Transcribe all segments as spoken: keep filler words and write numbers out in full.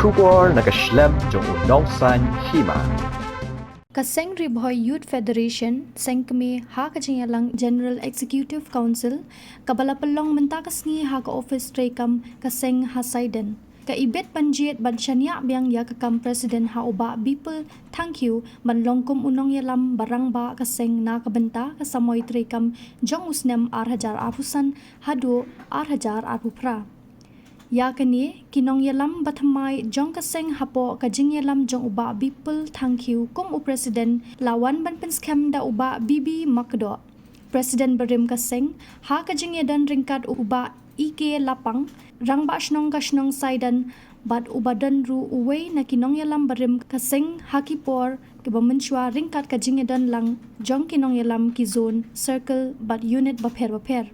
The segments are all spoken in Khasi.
Khubor na ka shlem jong u nongsaiñ hima. Ka seng Ri Bhoi Youth Federation, seng kmie ha ka jingïalang General Executive Council, kaba la pynlong mynta ka sngi ha ka office treikam ka seng ha Saiden, ka ibit ban jied ban shaniah biang ïa ka kam president ha u Bah Bipul Thangkhiew ban long kum u nongïalam ba rangbah ka seng na ka bynta ka samoi treikam jong u snem ar hajar arphew san haduh ar hajar arphew phra. Ïa kane, ki nongïalam ba thymmai jong ka seng hapoh ka jingïalam jong u Bah Bipul Thangkhiew kum u president la wan ban pynskhem da u Bah B B Makdoh, president barim ka seng, ha ka jingïadon ryngkat u Bah E K Lapang, rangbah shnong ka shnong Saiden, bad uba don ruh uwei na ki nongïalam barim ka seng ha ki por kiba mynshuwa ryngkat ka jingïadon lang jong ki nongïalam ki zone, circle bad unit bapher bapher.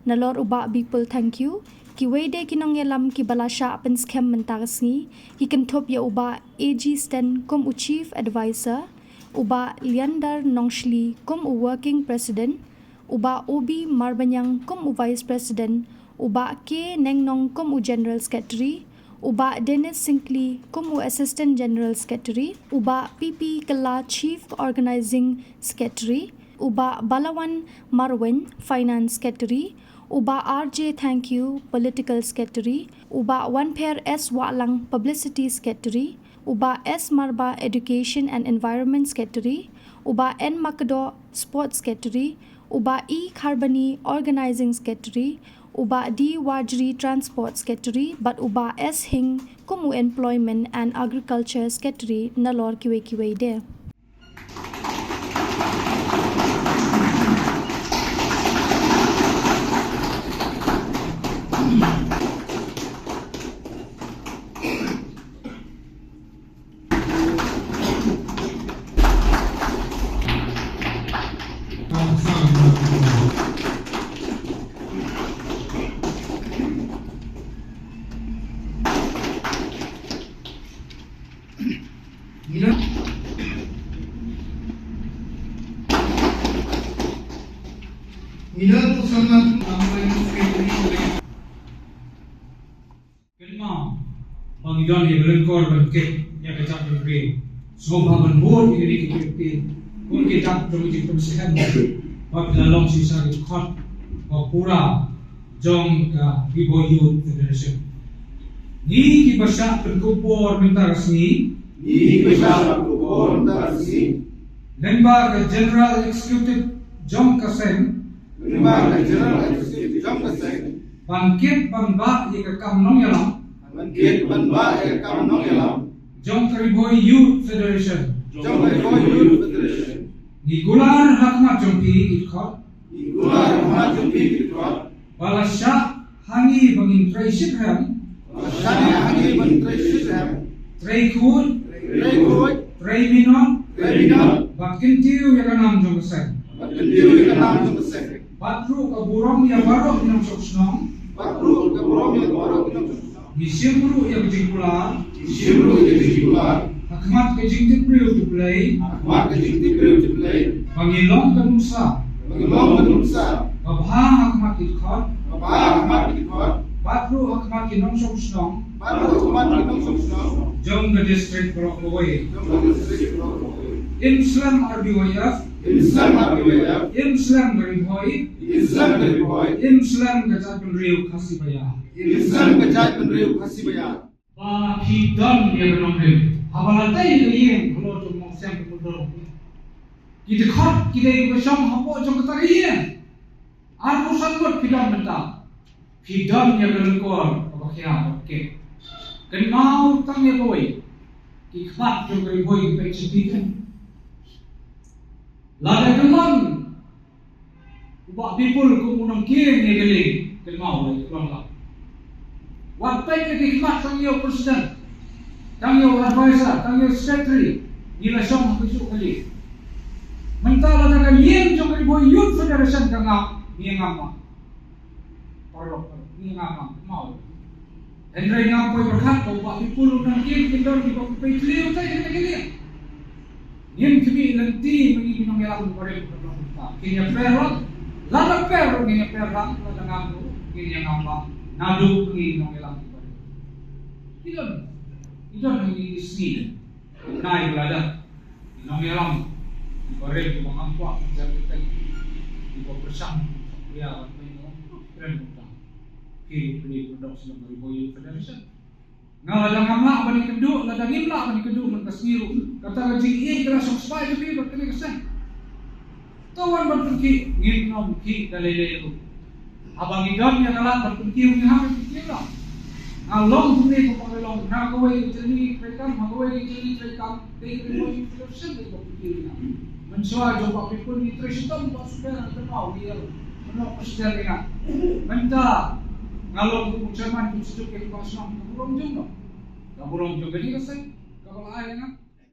Nalor u Bah Bipul Thangkhiew, kiwei de ki nongïalam kiba la shah pynskhem mynta ka sngi, ki kynthup ïa u Bah A G Sten kum u Chief Advisor, u Bah Leander Nongshli kum u Working President, u Bah O B Marbaniang kum u Vice President, u Bah K Nengnong kum u General Secretary, u Bah Dennis Syngkli kum u Assistant General Secretary, u Bah P P Kylla Chief Organizing Secretary, u Bah Balawan Marwein Finance Secretary, u Bah R J Thangkhiew Political Secretary, u Bah Wanpher S Wahlang Publicity Secretary, u Bah S Marbah Education and Environment Secretary, u Bah N Makdoh Sports Secretary, u Bah E Kharbani Organizing Secretary, u Bah D Wajri Transport Secretary, bad u Bah S Hing kum u Employment and Agriculture Secretary, nalor kiwei kiwei de. Ngi la, ngi la tu sama tu amai tu sekali. Kynmaw ba ngi don ïa ka lyngkor ban kit ïa ka jaitbynriew. Sngewbha ban bud ïa kine ki kynti kum ki jait jong ka jingpynsngew ba phi la long shisha ki dkhot ba pura jong ka Ri Bhoi Youth Federation. Ngi kiba shah pynkup bor mynta ka sngi. Ngi kiba shah pynkup bor mynta ka sngi. Lyngba ka General Executive jong ka seng. Lyngba ka General Executive jong ka seng. Ban kit ban bah ïa ka kam nongïalam. Ban kit ban bah ïa ka kam nongïalam. Jong ka Ri Bhoi Youth Federation. Jong ka Ri Bhoi Youth Federation. Ngi kular ha khmat jong phi ki dkhot. Ngi kular ha khmat jong phi ki dkhot. Ba la shah ha ngi ba ngin trei shitrhem. Ba la shah ha ngi ba ngin trei shitrhem. Trei khuid. Trei khuid. Trei minot. Trei minot. Bad kyntiew ïa ka nam jong ka seng. Bad kyntiew ïa ka nam jong ka seng. Bad ruh ka burom ïa baroh ki nongshong shnong. Bad ruh ka burom ïa baroh ki nongshong shnong. Ngi shim ruh ïa ka jingkular. Ngi shim ruh ïa ka jingkular. Ha khmat ka jingtip briew tip Blei. Ha khmat ka jingtip briew tip Blei. Ba ngi long ka nuksa. Ba ngi long ka nuksa. Ba bha ha khmat ki dkhot. Ba bha ha khmat ki dkhot. Bad ruh ha khmat ki nongshong shnong. Bad ruh ha khmat ki nongshong shnong. Jong ka district baroh kawei. Jong ka district baroh kawei. Im slem R B Y F. Im slem R B Y F. Im slem ka Ri Bhoi. Im slem ka Ri Bhoi. Im slem ka jaitbynriew Khasi Baiar. Im slem ka jaitbynriew Khasi Baiar. Ba phi don ïa ka nongrim. Haba la dei ka ïing halor jong Nongseng ka Mawlai. Ki dkhot ki dei kiba shong hapoh jong kata ka ïing. Arphew san ngut phi don mynta. Phi don ïa ka lyngkor kaba khia bad kit. Kynmaw tang ïa kawei. Ki khmat jong ka Ri Bhoi ki peit sha phi kan. Lada ka long u Bah Bipul kum u nongkieng ïa ka lieng, kynmaw ïa ka long lang. Wat peit ïa ki khmat tang ïa u president, tang ïa u advisor, tang ïa u secretary, ngi la shong ha ka juh ka lieng. Mynta lada ka lieng jong ka Ri Bhoi Youth Federation ka ngap, ngi ngap ma. Paralok, ngi ngam ngam kynmaw. Hynrei ngam poi pyrkhat ba u Bah Bipul u nongkieng kin don kiba pynpei thliew tai kane ka lieng. Ngim khmih lynti ma ngi ki nongïalam barim ka nongkynta. Kin ïa per lang, lada per ruh ngin ïa per lang, lada ngam ruh ngin ïa ngam lang. Naduh ma ngi ki nongïalam barim. Ki don. Ki don ha kine ki sngi. Nai ba la dep. Ki nongïalam. Kiba rim kiba ngam kwah ki jam ki teng. Kiba pyrshang. Ïa ban pynlong. Kren kumta. Ki pynlong production ba ri boy federation. Nga lada ngam lah ban ïakynduh, lada ngim lah ban ïakynduh man ka sngi ruh. Kata ka jingïeit ka la shong spah ïa phi bad kane ka seng. To wan ban pynkhih, ngin ym khih da lei lei ruh. Haba ngi don ïa ka lad ban pynkhih, ngi hap ban pynkhih ruh. Nga long kumne kumba nga long, na kawei ka jingïeit treikam, na kawei ka jingïeit treikam, dei ka dei ka seng dei ban pynkhih ruh. Mynshuwa jong Bah Pipun ngi trei shitom Bah Suber, ngi kynmaw ngi ïa, mynno Bah Suber ngi nga. Mynta nga long kum u chairman kum sduk ïa ki Bah Shnong, ka burom jong no. Ka burom jong kane ka seng, kaba la ai ïa nga.